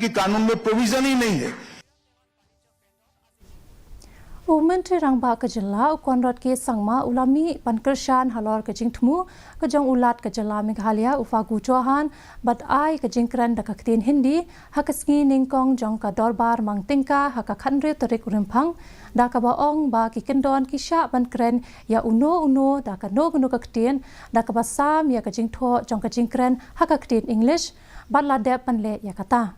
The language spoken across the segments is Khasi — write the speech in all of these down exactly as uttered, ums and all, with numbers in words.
कि कानून में प्रोविजन ही नहीं है। U Myntri Rangbah ka jylla u Conrad K Sangma u la mih ban kyrshan halor ka jingthmu ka jong u Lat ka jylla Meghalaya u Fagu Chauhan ban ai ka jingkren da ka ktien Hindi ha ka sngi nyngkong jong ka dorbar mang tyngka ha ka khathynriew tarik u Rymphang, da kaba ong ba ki kyndon ki shah ban kren ïa uno uno da kano kano ka ktien, da kaba sam ïa ka jingthoh jong ka jingkren ha ka ktien English bad la dep ban leh ïa kata.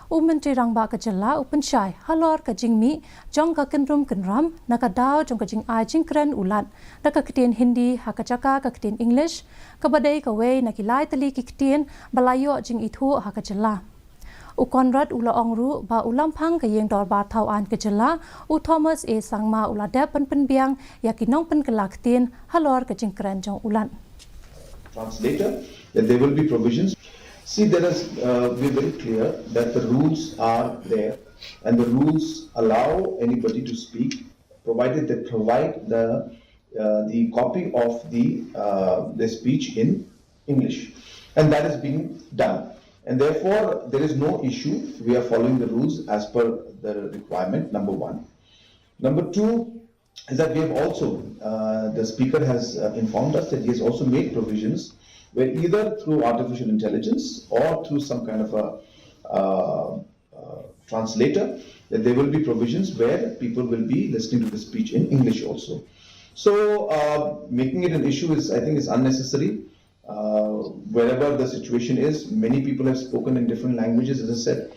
U Myntri Rangbah ka jylla u pynshai halor ka jingmih jong ka kynrum kynram na ka daw jong ka jingai jingkren u Lat da ka ktien Hindi ha ka jaka ka ktien English, kaba dei kawei na ki lai tylli ki ktien ba la ïoh jingithuh ha ka jylla. U Conrad u la ong ruh ba u lamphang ka ïing dorbar thaw aiñ ka jylla u Thomas A Sangma u la dep ban pynbiang ïa ki nongpynkylla ktien halor ka jingkren jong u Lat. Translator, that there will be provisions. See, there is, uh, be very clear that the rules are there, and the rules allow anybody to speak, provided they provide the uh, the copy of the uh, the speech in English, and that is being done. And therefore, there is no issue. We are following the rules as per the requirement. Number one. Number two, is that we have also, uh, the speaker has uh, informed us that he has also made provisions where either through artificial intelligence or through some kind of a uh, uh, translator, that there will be provisions where people will be listening to the speech in English also. So uh, making it an issue is, I think, is unnecessary. Uh, wherever the situation is, many people have spoken in different languages, as I said.